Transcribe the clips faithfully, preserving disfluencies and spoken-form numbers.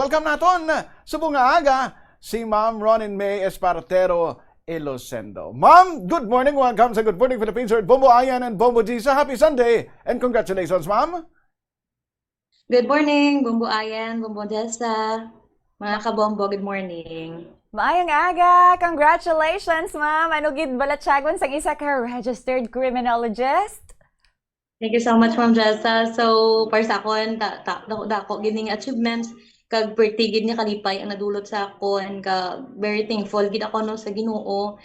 Welcome naton subong nga aga si Ma'am Ronin May Espartero Ilosendo. Ma'am, good morning. Welcome sa Good Morning Philippines with Bombo Ayan and Bombo G sa Happy Sunday. And congratulations, ma'am. Good morning, Bombo Ayan, Bombo Jessa. Mga kabombo, good morning. Maayong aga! Congratulations, ma'am! Ano gid balatyagon sang isa ka registered criminologist? Thank you so much, Ma'am Jessa. So, para sa akon, ta, ta, dako, dako gid ning achievements, kag perti gid nga kalipay ang nadulot sa akon, ka very thankful gid ako, no, sa Ginoo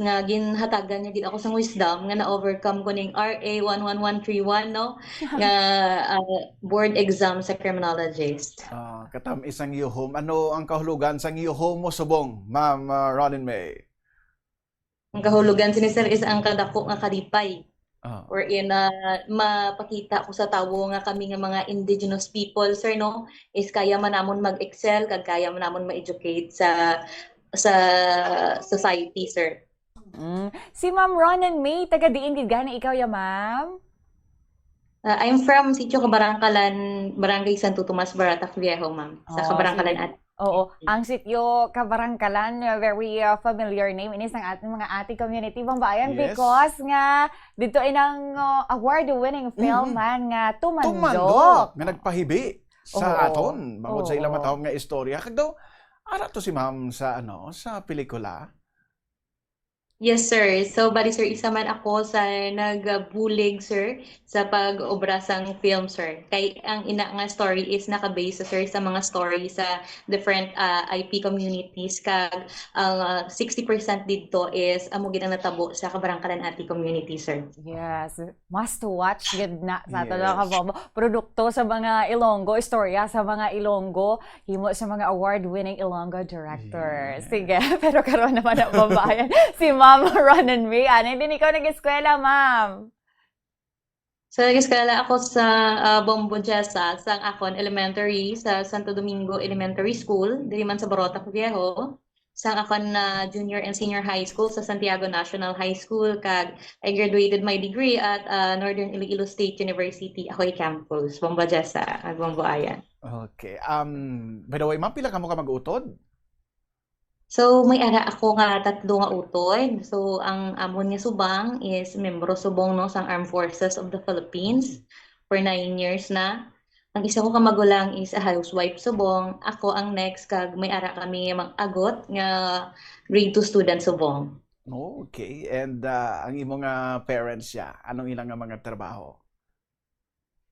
nga ginhatagan niya gid ako sang wisdom nga na-overcome ko ning R A one one one three one, no, nga ah, board exam sa criminologist. Ah, katam-is ang yuhom. Ano ang kahulugan sang yuhom mo subong, Ma'am ah, Ronin May? Ang kahulugan sini, sir, is ang kadako nga kalipay. Ah. Wherein ah, mapakita ko sa tawo nga kami nga mga indigenous people, sir, no, is kaya man namon mag-excel kag kaya man namon ma-educate sa sa society, sir. Mm. Si Ma'am Ronan May, taga diin gid gani ikaw ya, ma'am? Uh, I'm from Sitio Kabarangkalan, Barangay Santo Tomas, Baratak Viejo, ma'am. Sa oh, Kabarangkalan at Oo, ang Sitio Kabarangkalan, uh, very uh, familiar name ini sang ating mga ate community, Bambayan, yes. Because nga dito inang uh, award-winning film mm-hmm. man nga Tumandok. Tumandok, nga nagpahibi sa Oo. aton bangod Oo. sa ilang matawag nga istorya. Kag daw, ara to si ma'am sa ano, sa pelikula. Yes, sir. So, bali, sir, isa man ako sa nagbulig, sir, sa pag-obra sang film, sir. Kay ang ina nga story is naka-base, sir, sa mga story sa different uh, I P communities. Kag ang uh, sixty percent dito is amo gid ang natabo sa Kabarangkalan Ati community, sir. Yes. Must watch gid na sa ato yes. Mga kabombo. Produkto sa mga Ilonggo, istorya sa mga Ilonggo, himo sa mga award-winning Ilonggo director. Yes. Sige, pero karon naman ang babayan, si Ma'am Ronan May. Ano din ikaw nag-eskwela, Ma'am? So, nag-eskwela ako sa uh, Bombo Jessa, sa akon elementary, sa Santo Domingo Elementary School, diri man sa Barotac Viejo. Sang akon na junior and senior high school sa Santiago National High School, kag I graduated my degree at uh, Northern Iloilo State University, Ahoy Campus, Bombo Jessa, ag Bombo Ayan. Okay. Um, by the way, ma'am, pila kamo ka mag-utod? So, may ara ako nga tatlo nga utod. So, ang amon nga subang is membro subong no sang Armed Forces of the Philippines for nine years na. Ang isa ko ka magulang is a housewife subong. Ako ang next kag may ara kami mag-agot nga grade two student subong. Okay. And uh, ang imo nga parents siya, anong ilang nga mga trabaho?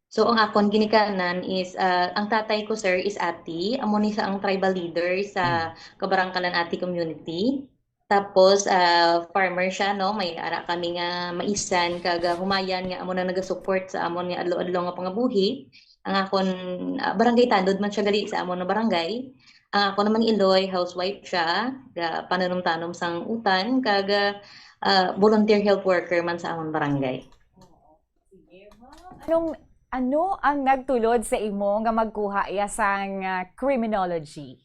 So ang akon ginikanan is uh, ang tatay ko sir is Ati, amo ni sa ang tribal leader sa hmm. Kabarangkalan Ati community. Tapos uh, farmer siya no, may ara kami nga maisan kag humayan nga amo na nagasupport sa amon nga adlaw-adlaw nga pangabuhi. Ang akon uh, barangay tanod man siya gali sa amon na barangay. Ang ako naman iloy, housewife siya, ga pananum-tanom sang utan kag uh, volunteer health worker man sa amon barangay. Anong ano ang nagtulod sa imo nga magkuha iya sang uh, criminology?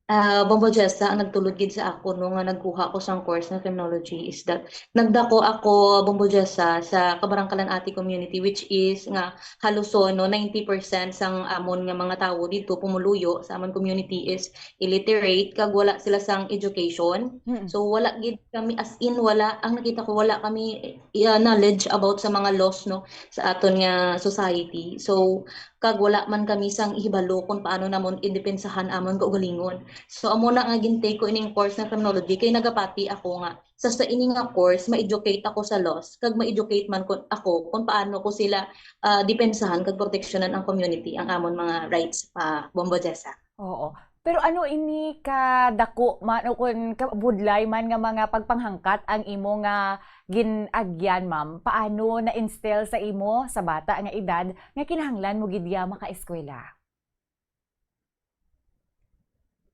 Uh, Bombo Jessa, ang nagtulod gid sa ako no nga nagkuha ko sang course nga criminology is that nagdako ako Bombo Jessa sa Kabarangkalan Ati community, which is nga halos no ninety percent sang amon nga mga tawo dito pumuluyo sa amon community is illiterate kag wala sila sang education. Mm-hmm. So wala gid kami as in wala ang nakita ko wala kami uh, knowledge about sa mga laws no sa aton nga society. So kag wala man kami sang ihibalo kung paano namon idepensahan amon kaugalingon. So amo na nga gintake ko ining course nga criminology kay nagapati ako nga sa sa ini nga course ma-educate ako sa laws kag ma-educate man kun ako kung paano ko sila uh, depensahan kag proteksyonan ang community ang amon mga rights pa uh, Bombo Jessa. Oo. Pero ano ini ka dako man o kun kabudlay man nga mga pagpanghangkat ang imo nga gin-agyan, ma'am? Paano na-instill sa imo sa bata nga edad nga kinahanglan mo gid ya makaeskwela?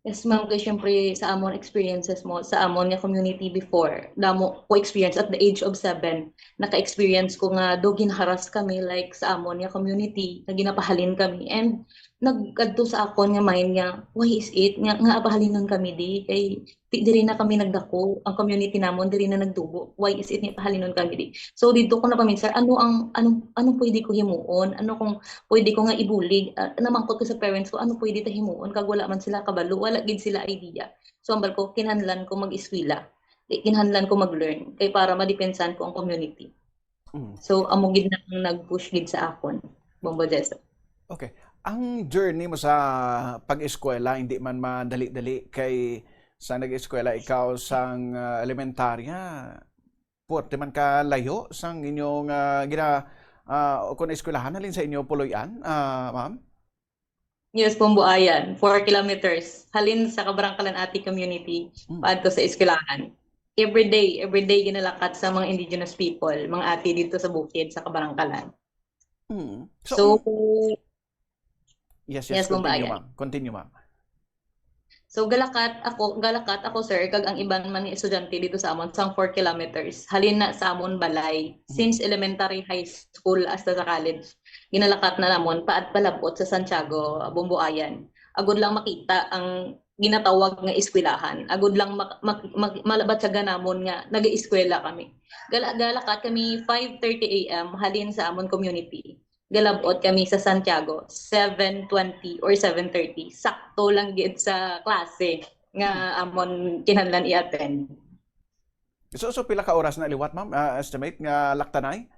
Yes, ma'am, kay syempre sa amon experiences mo, sa amon nga community before, damo ko experience at the age of seven, naka-experience ko nga do ginharas kami like sa amon nga community, nga ginapahalin kami. And nagkadto sa akon nga mind nga, "Why is it nga, nga pahalinon kami di? Kay di, diri na kami nagdako, ang community namon diri na nagtubo. Why is it nga pahalinon kami di?" So, dito ko napaminsar, ano ang, ano, ano pwede ko himuon? Ano kung pwede ko nga ibulig? Ah, namangkot ko sa parents ko, ano pwede ta himuon? Kag wala man sila kabalo, wala gid sila idea. So, ambal ko, kinahanglan ko mag-eskwela. Di, kinahanglan ko mag-learn. Kay para madepensahan ko ang community. Mm. So, amo gid na ang nag-push gid sa akon, Bombo Jessa. Okay. Ang journey mo sa pag-eskwela, hindi man madali-dali kay sa nag-eskwela ikaw sang, ah, elementarya, puwerte man ka layo sang inyong, ah, gina-, ah, o kung eskwelahan halin sa inyo puloy-an, ah, ma'am? Yes, Bombo Ayan, four kilometers. Halin sa Kabarangkalan Ati community, Mm. paadto sa eskwelahan. Every day, every day ginalakat sa mga indigenous people, mga ati dito sa bukid, sa Kabarangkalan. Mm. So, So, ang Yes, yes, Yes, Bombo continue, Ayan. ma'am. Continue, ma'am. So, galakat ako, galakat ako, sir, kag ang iban man nga estudyante dito sa amon, sang four kilometers. Halin na sa amon balay. Mm. Since elementary, high school, hasta sa college, ginalakat na namon, paad palabot sa Santiago, Bombo Ayan. Agod lang makita ang ginatawag nga eskwelahan. Agod lang mak-, mak-, mak-, malabatyagan namon nga nag-eskwela kami. Gala-, galakat kami five thirty A M halin sa amon community. Galabot kami sa Santiago, seven twenty or seven thirty. Sakto lang gid sa klase nga amon kinahanglan i-attend. So, so pila ka oras na liwat, ma'am? Ah, estimate nga laktanay?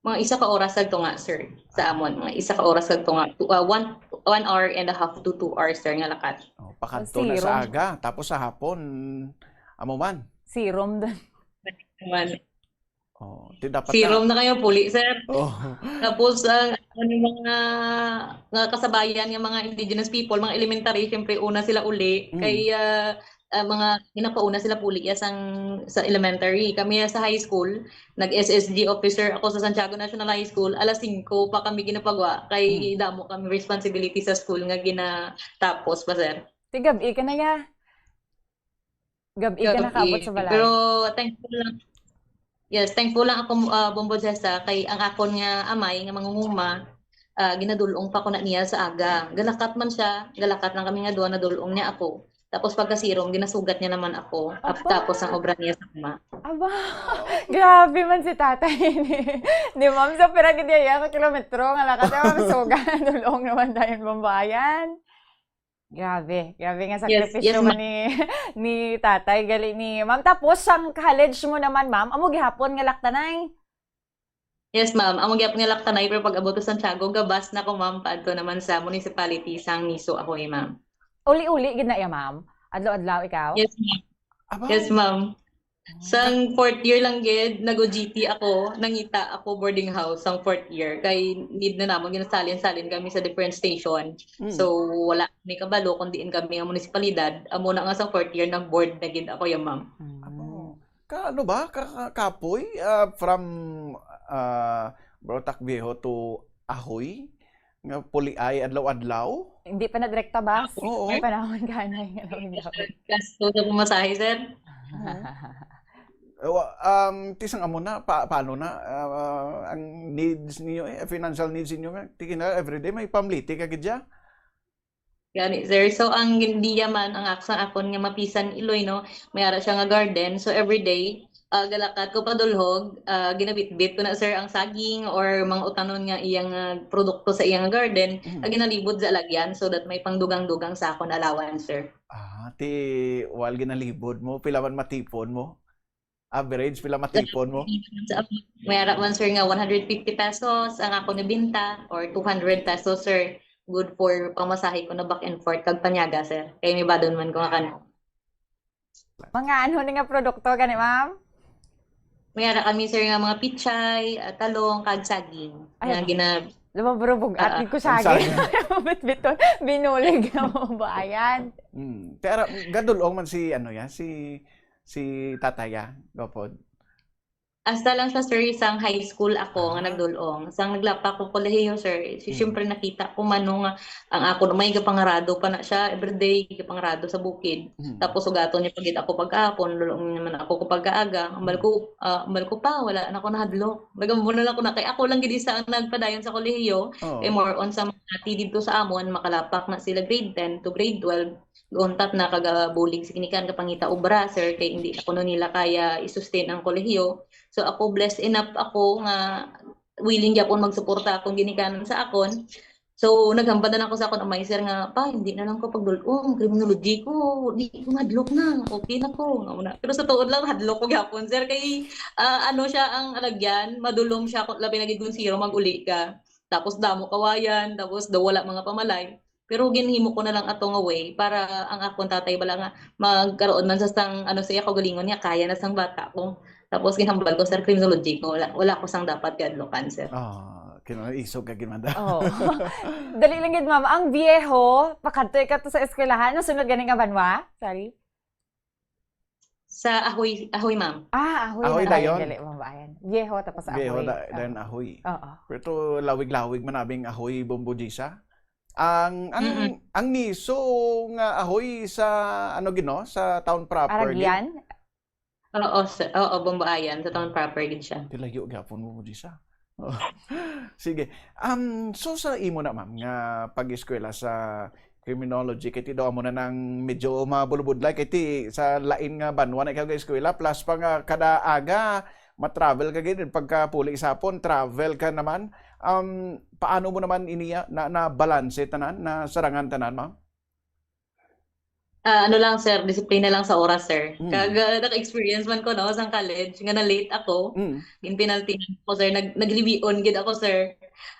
Mga isa ka oras kag tunga, sir. Sa Ah. amon, mga isa ka oras kag tunga. Two, ah, one, one hour and a half to two hours, sir, nga lakat. Oh, pakadto na sa Sirom. aga, tapos sa hapon, amo man. Sirom din. Man. Oh, di dapat Sirom na. na kayo puli, sir. Oh. Tapos, ang, ano, mga, nga kasabayan nga mga indigenous people, mga elementary, siyempre, una sila uli. Mm. Kay, ah, ah, mga, ginapauna sila puli, ya, sang, sa elementary. Kami, ya, sa high school, nag-S S G officer ako sa Santiago National High School. Alas singko pa kami ginapagwa, kay Mm. damo kami responsibility sa school nga ginatapos pa, sir. Ti gab-i ka na, ya. Gab-i ka Gab-i. nakaabot sa balay. Pero thankful lang. Yes, thankful lang ako, ah, Bombo Jessa, kay ang akon nga amay nga mangunguma, ah, ginadul-ong pa ko na niya sa aga. Galakat man siya, galakat lang kami nga duha, nadul-ong niya ako. Tapos pagkasirom, ginasugat niya naman ako. Ap-, Aba! tapos ang obra niya sa ama. Aba! Grabe man si tatay ni, ni ma'am. So, pira gid iya ka kilometro nga lakat, ma'am, sugat, dul-ong naman dayon, Bombo Ayan. Grabe, grabe nga Yes, sakripisyo yes, ma'am. ni, ni tatay, gali ni ma'am. Tapos, sang college mo naman, ma'am, amo gihapon nga laktanay? Yes, ma'am. Amo gihapon nga laktanay, pero pag abot sa Santiago, gabas na ko, ma'am, paadto naman sa municipality sang Niso Ahoy, ma'am. Uli-uli gid na iya, ma'am? Adlaw-adlaw ikaw? Yes, ma'am. Aba. Yes, ma'am. Sang fourth year lang gid, nag-O J T ako, nangita ako boarding house sang fourth year. Kay need na namon, ginasalin-salin kami sa different station. Mm. So, wala may kabalo kung diin kami ang munisipalidad. Amo na nga sang fourth year, nag-board na gid ako, ya, ma'am. Mm. Amo. Ka, ano ba? Ka, ka, kapoy? Ah, from, ah, Brotac Viejo to Ahoy? Nga puliay adlaw-adlaw? Hindi pa na direkta bus? Oo. May panahon ka na yung adlaw-adlaw. Gasto sa pamasahe, sir. Mhm. Eh, wa-, um, ti sang amo na, pa-, paano na, ah, ang needs niyo, eh, financial needs niyo nga, ti kina everyday may pamliti ka gid siya? Gani, sir. So, ang gin-, diya man, ang ak-, sang akon nga mapisan iloy, no, may ara siya nga garden. So, everyday, ah, galakat ko padulhog, ah, ginabitbit ko na, sir, ang saging or mga utanon nga iyang, ah, produkto sa iyang garden, Mhm. ah, ginalibod sa alagyan so that may pangdugang-dugang sa akon allowance, sir. Ah, ti, wal ginalibod mo, pila man matipon mo? Average, pila matipon mo? Sa, may ara man, sir, nga one hundred fifty pesos ang ako nabinta or two hundred pesos, sir. Good for pamasahe ko na back and forth kag panyaga, sir. Kay may badon man ko nga kan- Mga ano ni nga produkto gani, ma'am? May ara kami, sir, nga mga pichay, ah, talong, kag saging. Ay, Nga ano? gina-, Lumabro bug-at Ah, gid ko ang saging. saging. Bitbiton, binulig na mo ba? Ayan. Mm. Pero gadulong man si, ano, ya, si, si tatay, ya, gopod. Hasta lang sa, sir, sang high school ako nga Ah. nagdul-ong. Sang naglapak ko kolehiyo, sir, si-, Mm. siyempre nakita ko man no nga ang akon umay gapangarado pa na siya, everyday gapangarado sa bukid. Mm. Tapos ugaton niya pa gid ako pagkahapon, dul-ong naman ako ko pagkaaga. Ambal Mm. ko, ah, ambal ko pa, wala na ako nahadlok. Nagambon na lang ko na kay ako lang gid isa ang nagpadayon sa kolehiyo. Oo. Kay more on sa mga ati didto sa amon, makalapak na sila grade ten to grade twelve. Untat na kagabulig sa kinikan kapangita obra, sir, kay hindi na kuno nila kaya i-sustain ang kolehiyo. So, ako, blessed enough ako nga willing gyapon magsuporta akong ginikanan sa akon. So, naghambal na lang ako sa akon amay, sir, nga, "Pa, hindi na lang ko pagdul-ong, criminology ko, di ko madlok na, okay na ko." Nga una. Pero sa tuod lang, hadlok ko gyapon, sir, kay, ah, ano siya ang alagyan, madulom siya kung labi na gid kung zero mag-uli ka. Tapos damo kawayan, tapos daw wala mga pamalay. Pero ginhimo ko na lang ato nga way para ang akon tatay bala nga magkaroon man sa sang, ano, sa iya kaugalingon nga kaya na sang bata ko. Tapos ginhambal ko, "Sir, criminology ko, wala, wala ko sang dapat kahadlokan, sir." Ah, kinahanglan isog ka gid man daw. Oo. Dali lang gid, ma'am. Ang Viejo, pakadto ka to sa eskwelahan. Ano sunod gani nga banwa? Sorry. Sa Ahoy, Ahoy, ma'am. Ah, Ahoy Ahoy na dayon. Dali, Bambaayan. Viejo, tapos Viejo Ahoy. Da-, Oh. Dayon Ahoy. Oo. Pero to, lawig-lawig man abing Ahoy, Bombojesa. Ang, ang, Mm-mm. ang niso nga Ahoy sa, ano gid, no? Sa town proper gid? Araguian? Oo, sir. Oo, Bambaayan, sa town proper gid siya. Tilayo gyapon mo, Bombojesa. Oh. Sige. Um, so sa imo na, ma'am, nga pag-eskwela sa criminology, kay ti daw amo na nang medyo mabulubudlay, kay ti sa lain nga banwa na ikaw ga-eskwela, plus pa nga kada aga, ma-travel ka gid, pagkapuli sa hapon, travel ka naman. Um, paano mo naman ini, ah, na, na-balanse tanan, na sarangan tanan, ma'am? Ah, ano lang, sir, disiplina lang sa oras, sir. Mm. Kag, ah, naka-experience man ko, no, sang college, nga na-late ako. Mm. Ginpinaltihan ko, sir. Nag-, naglibion gid ako, sir.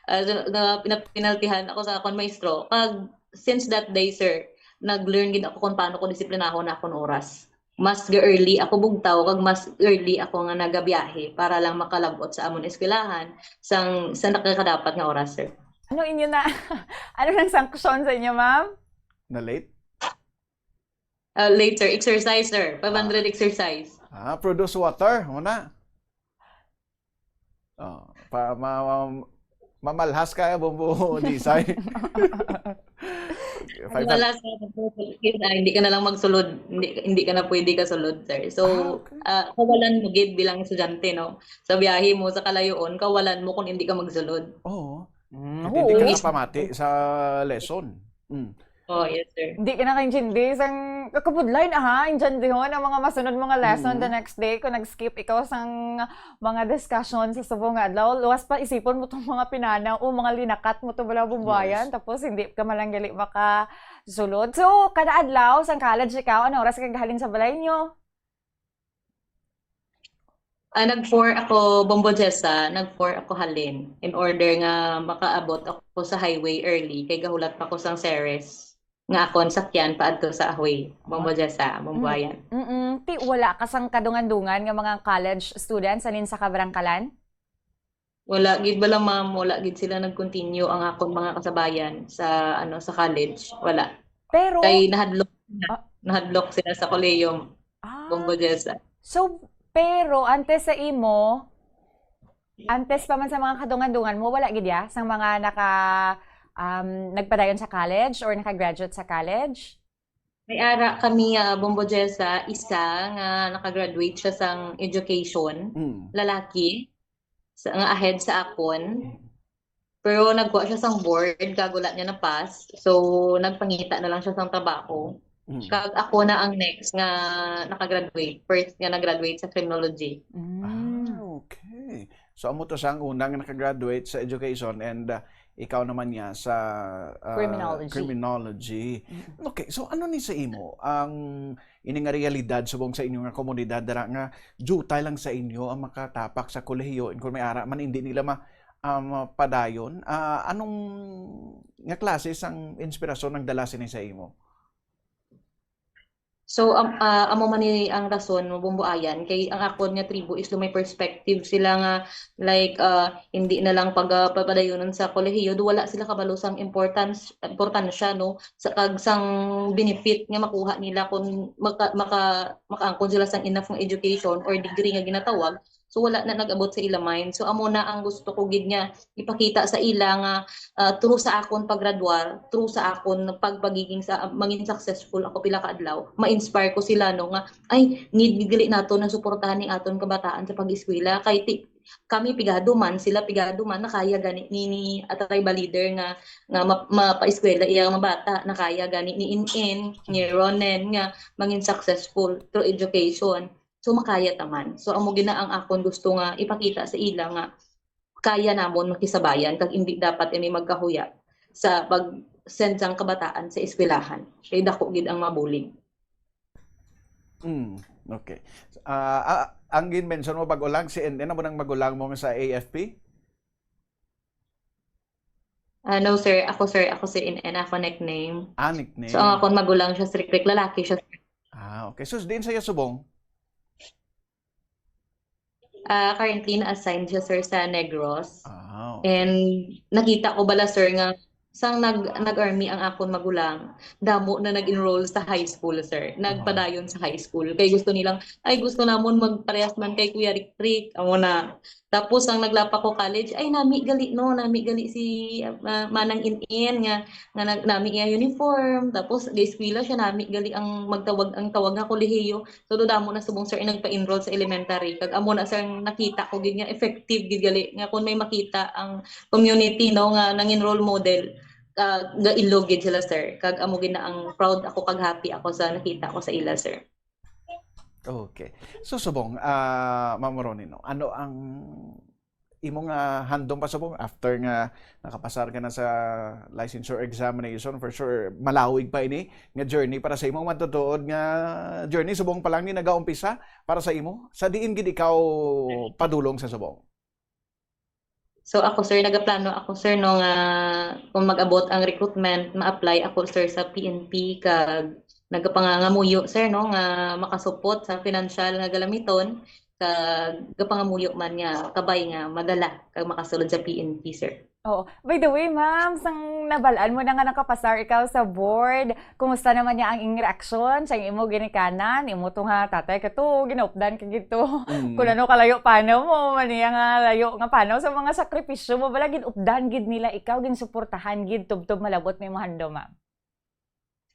Ah, so, na, pinapinaltihan ako sa akon maestro. Kag, since that day, sir, nag-learn gid ako kung paano ko disiplinahon na akon oras. Mas ga-early ako bugtaw, kag mas early ako nga nagabiyahe para lang makalabot sa amon eskwelahan sang, sa nakakadapat nga oras, sir. Ano inyo na, ano nang sanksyon sa inyo, ma'am? Na-late? Ah, late, sir. Exercise, sir. Five hundred Ah. exercise. Ah, produce water. Muna. Oh, pa, ma, ma, mamalhas ka, Bombo Jisay. Five hundred. Mamalhas ka, Bombo Jisay. Hindi ka na lang magsulod. Hindi, hindi ka na pwede kasulod, sir. So, Ah, okay. ah, kawalan mo gid bilang estudyante, no? Sa biyahe mo, sa kalayoon, kawalan mo kung hindi ka magsulod. Oo. Mm, At hindi ka oo. na pamati sa lesson. Mm. Oh, yes, sir. Di ka nakaintindi sang kakabudlay na, ha? Intindihon ang mga masunod mo nga lesson the Mm. next day kung nag-skip ikaw sang mga discussion sa subong nga adlaw. Luwas pa isipon mo tong mga pinana o mga linakat mo to bala, Bumbayan, Yes. tapos hindi ka man lang gali makasulod. So, kada adlaw sang college ikaw, ano oras ka gahalin sa balay nyo? Ah, nag-four ako, Bombo Jessa, nag-four ako halin in order nga makaabot ako sa highway early kay gahulat pa ko sang Ceres nga akon sakyan paadto sa Ahoy, Bombo Jessa, Bombo Mm, Ayan. mm-mm. Ti, wala ka sang kadungan-dungan nga mga college students halin sa Kabarangkalan? Wala gid bala, ma'am, wala gid sila nag-continue ang akon mga kasabayan sa, ano, sa college. Wala. Pero Kay nahadlok na. Ah. Nahadlok sila sa kolehiyo, Ah. Bombo Jessa. So, pero antes sa imo, antes pa man sa mga kadungan-dungan mo, wala gid ya? Sang mga naka, um, nagpadayon sa college or naka-graduate sa college? May ara kami, ah, Bombo Jessa, isa nga naka-graduate siya sang education, Mm. lalaki, sa, nga ahead sa akon. Mm. Pero nagkuha siya sang board, kag wala niya na-pass. So, nagpangita na lang siya sang trabaho. Mm. Kag ako na ang next nga naka-graduate, first nga nag-graduate sa criminology. Mm. Ah, okay. So, amo to siya ang unang naka-graduate sa education and, ah, ikaw naman niya sa, ah, Criminology. criminology. Mm. Okay, so ano ni sa imo ang ini nga realidad subong sa inyo nga komunidad dira nga diutay lang sa inyo ang makatapak sa kolehiyo, and kung may ara man hindi nila ma-, ah, mapadayon? Ah, anong nga klase sang inspirasyon ang dala sini sa imo? So, am-, ah, amo man ni ang rason, Bombo Ayan, kay ang akon nga tribo is may perspective sila nga, like, ah, hindi na lang pag, ah, papadayonon sa kolehiyo, do wala sila kabalo sang importance, importansya, no, sa, kag sang benefit nga makuha nila kung maka-, maka-, makaangkon sila sang enough nga education or degree nga ginatawag. So wala na nag-abot sa ila mind. So amo na ang gusto ko gid nga ipakita sa ila nga, ah, through sa akon paggraduar, through sa akon pagpagiging sa mangin successful ako pila ka adlaw, ma-inspire ko sila, no, nga, "Ay, need gid gali nato na suportahan ni aton kabataan sa pag-eskwela." Kay ti-, kami pigado man, sila pigado man, nakaya gani ni, ni a tribal leader nga, nga ma-, mapaeskwela iya nga bata, nakaya gani ni Inin, ni Ronen nga mangin successful through education. So makaya ta man. So amo gina ang akon gusto nga ipakita sa ila nga kaya namon makisabayan kag indi dapat ini magkahuya sa pag-send sang kabataan sa eskwelahan. Kay dako gid ang mabulig. Mm, okay. Ah, ah, ang gin-mention mo bago lang, si N N, amo nang magulang mo nga sa A F P? Ah, no, sir. Ako, sir. Ako si N N. Ako nickname. Ah, nickname. So, ang akon magulang siya, strict lalaki siya. Ah, okay. So, diin sa iya subong? Ah, currently, na-assign siya, sir, sa Negros. Ah, okay. And nakita ko bala, sir, nga sang nag nag-army ang akon magulang, damo na nag-enroll sa high school, sir. Nagpadayon sa high school. Kay gusto nilang, "Ay, gusto namon magparehas man kay Kuya Rick Rick." Amo na. Tapos, ang naglapak ko college, "Ay, nami gali, no? Nami gali si, ah, Manang Inin nga, nga nag-, nami iya uniform." Tapos, ga-eskwela siya, nami gali ang magtawag, ang tawag nga kolehiyo. So, damo na subong, sir, ang nagpa-enroll sa elementary. Kag amo na, sir, ang nakita ko gid nga effective gid gali nga kung may makita ang community, no, nga nang-enroll model, ah, gailo gid sila, sir. Kag amo gid na ang proud ako kag happy ako sa nakita ko sa ila, sir. Okay. So, subong, ah, Ma'am Ronin, no? Ano ang imo nga handom pa subong after nga nakapasar ka na sa licensure examination? For sure, malawig pa ini nga journey para sa imo. Matutuod nga journey, subong pa lang ni nagaumpisa para sa imo. Sa diin gid ikaw padulong sa subong? So ako, sir, nagaplano ako, sir, no, nga kung mag-abot ang recruitment, ma-apply ako, sir, sa P N P, kag nagapangangamuyo, sir, no, nga makasupot sa financial nga galamiton, kag gapangamuyo man nga kabay nga madala kag makasulod sa P N P, sir. Oo. By the way, ma'am, sang nabal-an mo na nga nakapasar ikaw sa board, kumusta naman niya ang iyang reaksyon sa imo ginikanan? Imo to nga tatay ka to, ginaupdan ka gid to. Mm. Kung ano kalayo panaw mo, man niya nga layo nga panaw sa mga sakripisyo mo, bala gid updan gid nila ikaw, ginsuportahan gid tubtob malabot may mo handom, ma'am.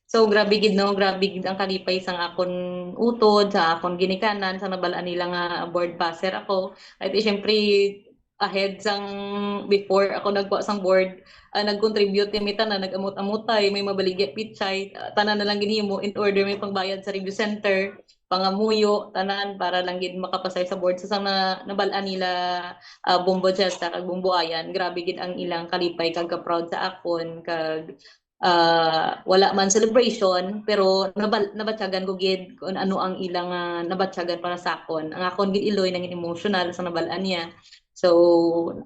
So, grabe gid, no? Grabe gid ang kalipay sang akon utod, sa akon ginikanan, sa nabal-an nila nga board passer ako. At, eh, syempre, ahead sang before ako nagkuha sang board, ah, nag-contribute kami tanan, nag-amot-amotay, may mabaligya pichay, ah, tanan na lang ginhimo in order may pangbayad sa review center, pangamuyo, tanan para lang gid makapasar sa board. So, sang na, nabal-an nila, ah, Bombo Jessa kag Bombo Ayan, grabe gid ang ilang kalipay kag ka-proud sa akon, kag ah, wala man celebration, pero nabal-, nabatyagan ko gid kung ano ang ilang, ah, nabatyagan para sa akon. Ang akon gid iloy nangin emotional sa nabal-an niya. So,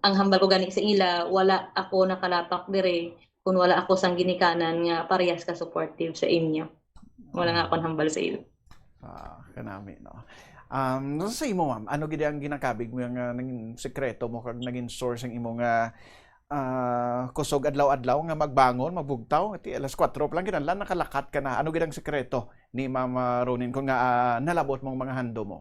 ang hambal ko gani sa ila, wala ako nakalapak dire kung wala ako sang ginikanan nga parehas ka supportive sa inyo. Wala nga akon hambal sa ila. Ah, kanami, no? Um, sa imo, ma'am, ano gid ang ginakabig mo nga naging sekreto mo kag naging source ang imo nga, ah, kusog adlaw-adlaw nga magbangon, magbugtaw? Ti alas kuwatro pa lang kinahanglan nakalakat ka na. Ano gid ang sekreto ni Ma'am, ah, Ronin kung nga, ah, nalabot mong mga handom mo?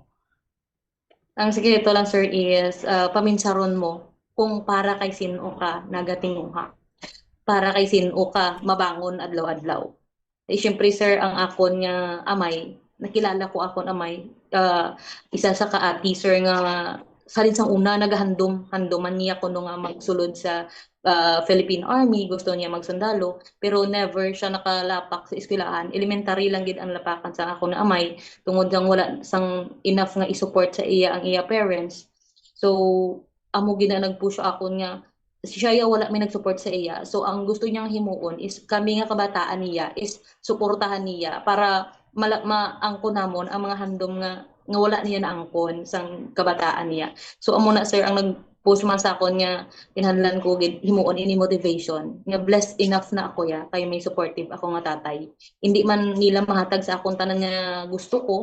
Ang sikreto lang, sir, is, ah, paminsaron mo kung para kay sin-o ka nagatinguha. Para kay sin-o ka mabangon adlaw-adlaw. Eh, syempre, sir, ang akon nga amay, nakilala ko akon amay, ah, isa sa ka ati, sir, nga sa rin sang una nagahandom, handoman niya kuno nga magsulod sa, ah, Philippine Army, gusto niya magsundalo, pero never siya nakalapak sa eskwelahan. Elementary lang gid ang lapakan sa akon nga amay, tungod lang wala sang enough nga i-support sa iya ang iya parents. So, amo gid na nag-push akon nga siya ya wala may nag-support sa iya. So, ang gusto niyang himuon is kami nga kabataan niya is suportahan niya para mala-, maangkon namon ang mga handom nga, nga wala niya naangkon sang kabataan niya. So, amo na, sir, ang nag-push man sa akon nga kinahanglan ko gid himuon ini motivation nga blessed enough na ako ya kay may supportive ako nga tatay. Hindi man nila mahatag sa akon tanan nga gusto ko,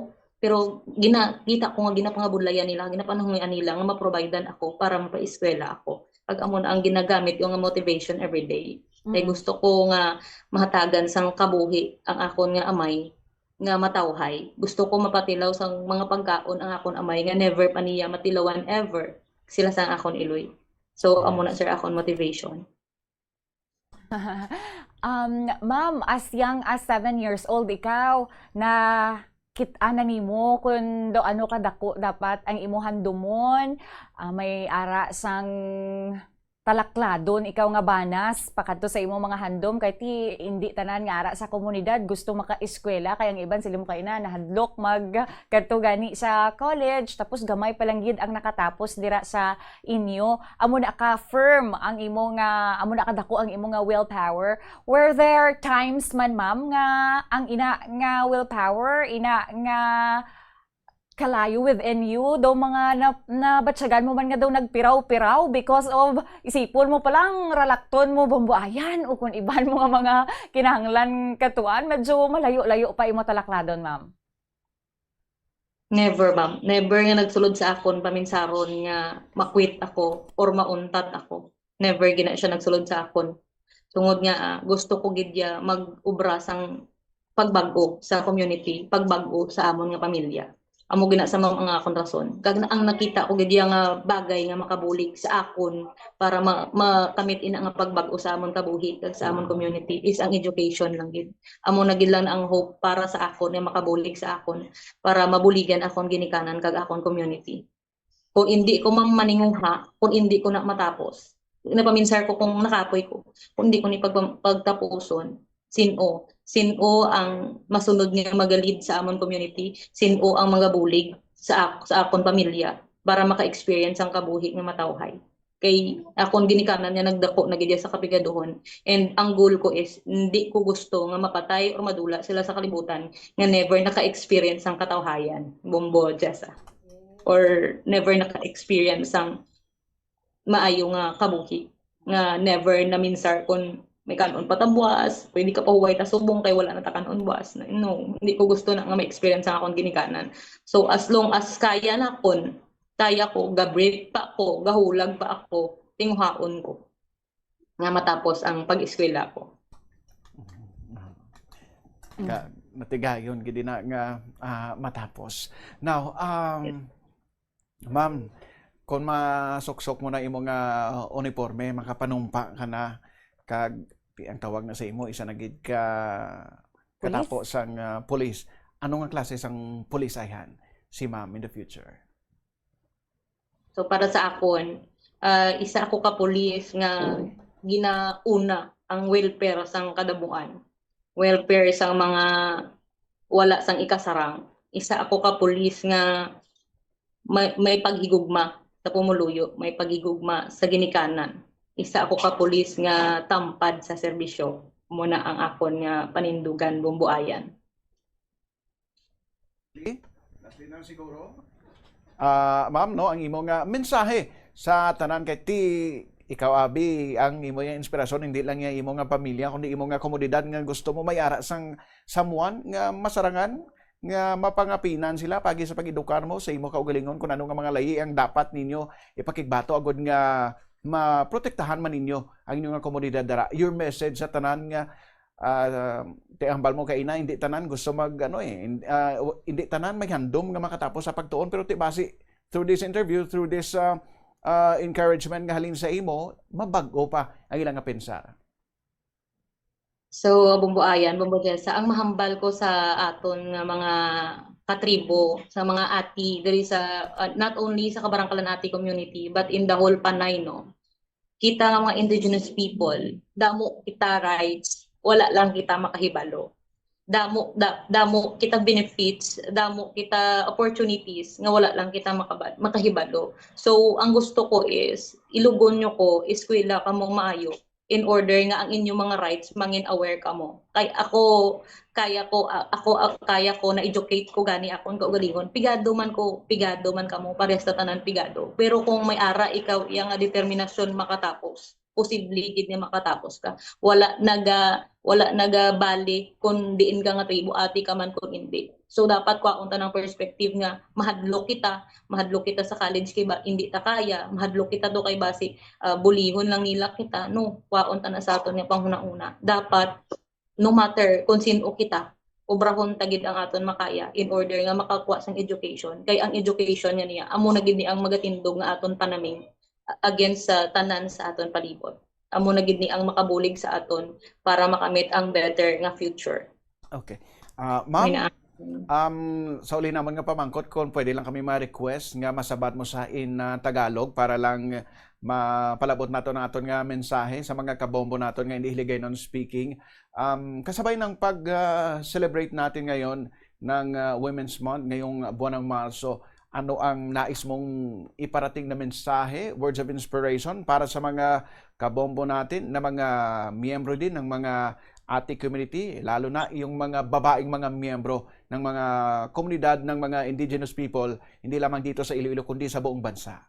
pero gina-, kita ko nga ginapangabudlayan nila, ginapanahungian nila nga ma-providean ako para mapaeskwela ako. Kag amo na ang ginagamit ko nga motivation everyday. Kay Mm. gusto ko nga mahatagan sang kabuhi ang akon nga amay. nga matawhay. Gusto ko mapatilaw sang mga pagkaon ang akon amay nga never pa niya matilawan ever sila sang akon iloy. So, amo na, sir, akon motivation. Um, ma'am, as young as seven years old ikaw, na kit-a na nimo kung do ano kadako dapat ang imo handumon. Ah, may ara sang talakladon ikaw nga banas pakadto sa imo mga handom, kay ti hindi tanan nga ara sa komunidad gusto makaeskwela, kay ang iban sila mo kaina nahadlok mag kadto gani sa college, tapos gamay pa lang gid ang nakatapos dira sa inyo. Amo na ka firm ang imo nga, amo na kadako ang imo nga willpower. Were there times man, ma'am, nga ang ina nga willpower, ina nga kalayo within you, daw mga na, nabatyagan mo man nga daw nagpiraw-piraw because of isipon mo pa lang, ralakton mo, bumbuayan, o kung iban mo nga mga kinahanglan katuan, medyo malayo-layo pa imo talakladon, ma'am? Never, ma'am. Never nga nagsulod sa akon paminsaron nga ma-quit ako or mauntat ako. Never gina siya nagsulod sa akon. Tungod nga, ah, gusto ko gid ya mag-ubra sang pagbag-o sa community, pagbag-o sa amon nga pamilya. Amo gina sa mga, mga akon rason. Kag na, ang nakita ko gid ya nga bagay nga makabulig sa akon para ma-, makamit ina nga pagbag-o sa amon kabuhi kag sa amon community is ang education lang gid. Amo na gid lang ang hope para sa akon nga makabulig sa akon para mabuligan akon ginikanan kag akon community. Kung indi ko ma-, maninguha, kung indi ko na matapos, napaminsar ko kung nakapoy ko, kung indi ko ni pag-, pagtapuson, sin-o, sin-o ang masunod nga magalid sa amon community, sin-o ang magabulig sa ak-, sa akon pamilya para maka-experience ang kabuhi nga matawhay. Kay akon ginikanan nga nagdako na gid sa kapigaduhon. And ang goal ko is, hindi ko gusto nga mapatay or madula sila sa kalibutan nga never naka-experience sang katawhayan, Bombo, Jessa. Or never naka-experience sang maayo nga kabuhi. Nga never naminsar kon may kanon pa ta buwas, pwede ka pahuway ta subong kay wala na ta kanon buwas. No, hindi ko gusto na nga ma-experience ang akong ginikanan. So, as long as kaya na kon, kaya ko, ga-break pa ako, gahulag pa ako, tinguhaon ko nga matapos ang pag-eskwela ko. Ka, matigayon gid na nga, ah, matapos. Now, um, ma'am, kung masuksok mo na imo nga uniforme, makapanumpa ka na kag ti-, ang tawag na sa imo, isa na gid ka katapo sang, ah, pulis. Ano nga klase sang pulis ayhan si ma'am in the future? So, para sa akon, ah, isa ako ka pulis nga ginauna ang welfare sang kadabuan. Welfare sang mga wala sang ikasarang. Isa ako ka pulis nga may, may paghigugma sa pumuluyo, may paghigugma sa ginikanan. Isa ako ka pulis nga tampad sa serbisyo. Amo na ang akon nga panindugan, Bombo Ayan. Okay? Last na siguro. Ah, ma'am, no, ang imo nga mensahe sa tanan kay ti ikaw, abi, ang imo nga inspirasyon, hindi lang nga imo nga pamilya, kundi imo nga komunidad nga gusto mo may ara sang someone nga masarangan, nga mapangapinan sila pagi sa pag-edukar mo sa imo kaugalingon, kung ano nga mga layi ang dapat ninyo ipakigbato agud nga maprotektahan man ninyo ang inyo nga komunidad dara. Your message sa tanan nga, ah, ti hambal mo kaina, hindi tanan gusto mag, ano eh, hin-, ah, w-, hindi tanan may handom nga makatapos sa pagtuon, pero ti basi through this interview, through this, ah, ah, encouragement nga halin sa imo, mabag-o pa ang ilang nga pensar. So, Bombo Ayan, Bombo Jessa, ang mahambal ko sa aton nga mga katribo, sa mga ati diri sa, ah, not only sa Kabarangkalan Ati community, but in the whole Panay, no? Kita nga mga indigenous people, damo kita rights, wala lang kita makahibalo. Damo, da-, damo kita benefits, damo kita opportunities nga wala lang kita makaba-, makahibalo. So, ang gusto ko is, ilugon nyo ko, eskwela kamo maayo in order nga ang inyong mga rights mangin aware kamo. Kay ako, kaya ko, a-, ako, a-, kaya ko, na-educate ko gani akon kaugalingon. Pigado man ko, pigado man kamo, parehas ta tanan pigado. Pero kung may ara ikaw, iya nga determinasyon makatapos, posible gid nga makatapos ka. Wala naga, wala nagabali kung diin ka nga tribo, ati ka man kung hindi. So, dapat kwaon ta ng perspective nga mahadlok kita, mahadlok kita sa college kay ba, hindi ta kaya, mahadlok kita do kay basi, ah, bulihon lang nila kita, no, kwaon ta na sa aton nga panghunahuna. Dapat, no matter kung sin-o kita, obrahon ta gid ang aton makaya in order nga makakuha sang education. Kay ang education nga niya, amo na gid ni ang magatindog nga aton panaming against sa tanan sa aton palibot. Amo na gid ni ang makabulig sa aton para makamit ang better nga future. Okay. Ah, ma'am, um, sa uli naman nga pamangkot, kung pwede lang kami ma-request nga masabat mo sa in ah, Tagalog para lang mapalabot nato ang aton nga mensahe sa mga kabombo naton nga hindi Hiligaynon speaking. Um, kasabay ng pag-celebrate natin ngayon ng ah, Women's Month ngayong buwan ng Marso, ano ang nais mong iparating na mensahe, words of inspiration para sa mga kabombo natin na mga miyembro din ng mga ATI community, lalo na yung mga babaeng mga miyembro ng mga komunidad ng mga indigenous people, hindi lamang dito sa Iloilo kundi sa buong bansa?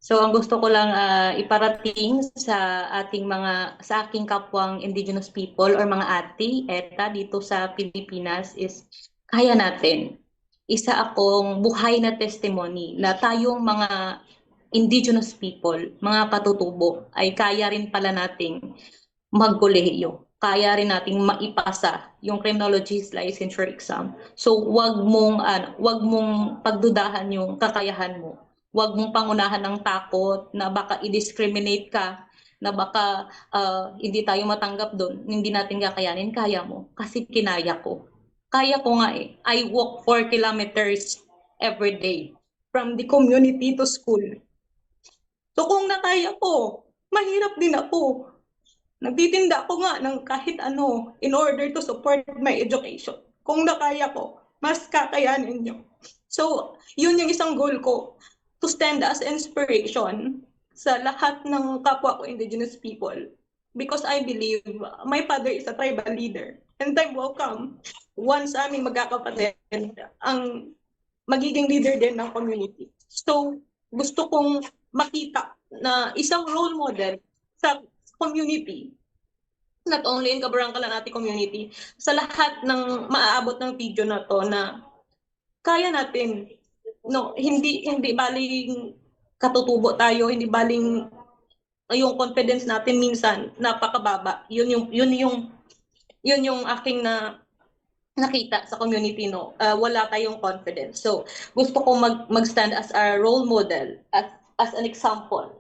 So ang gusto ko lang ah, iparating sa ating mga sa aking kapwang indigenous people or mga ATI, ETA dito sa Pilipinas is kaya natin. Isa akong buhay na testimony na tayong mga indigenous people, mga katutubo, ay kaya rin pala nating magkolehiyo. Kaya rin nating maipasa yung criminologist licensure exam. So wag mong ano, wag mong pagdudahan yung kakayahan mo. Wag mong pangunahan ng takot na baka i-discriminate ka, na baka ah, hindi tayo matanggap doon, hindi natin kakayanin, kaya mo. Kasi kinaya ko. Kaya ko nga eh. I walk four kilometers every day from the community to school. So kung nakaya ko, mahirap din ako. Nagtitinda ako nga ng kahit ano in order to support my education. Kung nakaya ko, mas kakayanin nyo. So, yun yung isang goal ko, to stand as inspiration sa lahat ng kapwa ko indigenous people. Because I believe my father is a tribal leader. And time will come, once aming magkakapatid, ang magiging leader din ng community. So, gusto kong makita na isang role model sa community, not only in Kabarangkalan ATI community, sa lahat ng maaabot ng video na to na kaya natin, no, hindi hindi baling katutubo tayo, hindi baling yung confidence natin minsan napakababa. Yun yung yun yung yun yung aking na nakita sa community, no. Ah, wala tayong confidence. So, gusto ko mag mag-stand as a role model, as as an example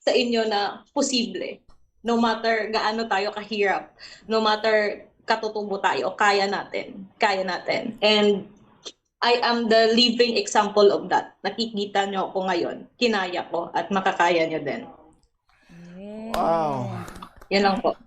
sa inyo na posible, no matter gaano tayo kahirap, no matter katutubo tayo, kaya natin. Kaya natin. And I am the living example of that. Nakikita nyo ako ngayon. Kinaya ko at makakaya nyo din. Wow. Yan lang po.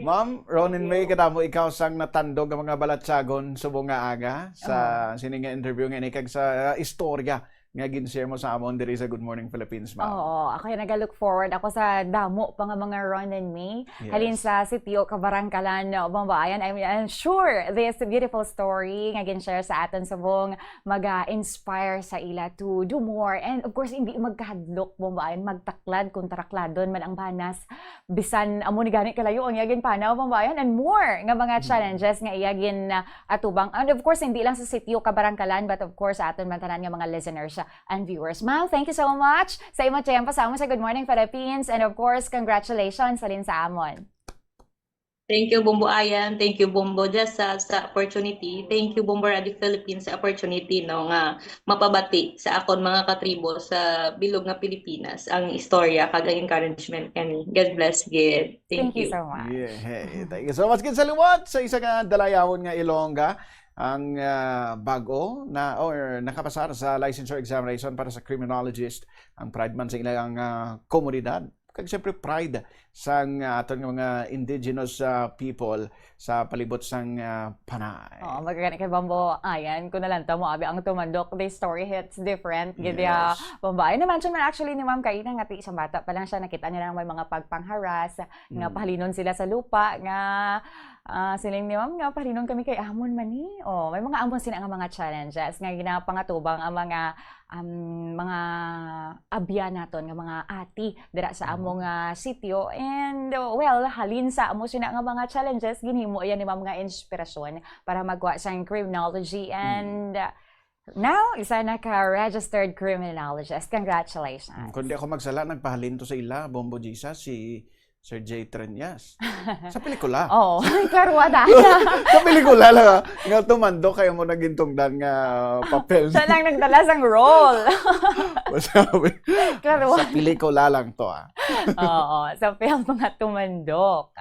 Ma'am Ronin May, kadamo ikaw sang natandog nga mga balatyagon subong nga aga sa sining nga interview nga ini kag sa ah, istorya nga gin-share mo sa amon diri sa Good Morning Philippines, ma'am. Oo, ako yung nag-look forward ako sa damo pa nga mga Ronin May. Halin Yes. Sa sitio Kabarangkalan, Bambaayan. I'm, I'm sure this beautiful story nga gin-share sa aton subong maga-inspire sa ila to do more. And of course, hindi magkahadlok, Bambaayan, magtaklad kung tarakladon man ang banas. Bisan amo ni gani kalayo ang iya ginpanaw, Bambaayan, and more nga mga challenges nga iya gin ah, atubang. And of course, hindi lang sa sitio Kabarangkalan, but of course, sa aton man tanan nga mga listeners ah, and viewers. Ma'am, thank you so much sa imong tiyempo sa amon sa Good Morning Philippines. And of course, congratulations halin sa amon. Thank you, Bombo Ayan. Thank you, Bombo Jessa, sa opportunity. Thank you, Bombo Radio Philippines, sa opportunity, no, nga mapabati sa akon mga katribo sa bilog nga Pilipinas ang istorya kag ang encouragement kani. God bless gid. Thank, Thank you you. so much. Yeah, hey, thank you so much. Gid sa liwat sa isa ka dalayawon nga Ilongga ang ah, bago na or nakapasar sa licensure examination para sa criminologist, ang pride man sa ilang ah, komunidad, kag siyempre pride sang ah, aton nga mga indigenous ah, people sa palibot sang ah, Panay. Oo, magagani kay Bambaayan, kung nalantaw mo, abi ang tumandok, the story hits different. Gid ya, Yes. Bambaayan. Na-mention man actually ni Ma'am kaina nga ti isang bata pa lang siya, nakita niya lang may mga pagpangharas, nga Mm. pahalinon sila sa lupa, nga ah, siling ni Ma'am nga pahalinon kami kay amon man ni. Oh, may mga amon sina nga mga challenges nga ginapangatubang ang mga um, mga abya naton nga mga ati dira sa among ah, sitio. And uh, well, halin sa amo sina nga mga challenges, ginhimo yan ni Ma'am nga inspirasyon para magwa sang criminology. And uh, now, isa na ka registered criminologist. Congratulations. Kung di ako magsala, nagpahalin to sa ila, Bombo Jessa, si Sir Jay Treñas. Sa pelikula. Oo, klarwa na. Sa pelikula lang, ah. Nga tumandok kay amo na gintungdan nga papel. Siya lang nagdala sang role. Masabi. Klarwa. Sa pelikula lang to, ah. Oo, sa film nga tumandok.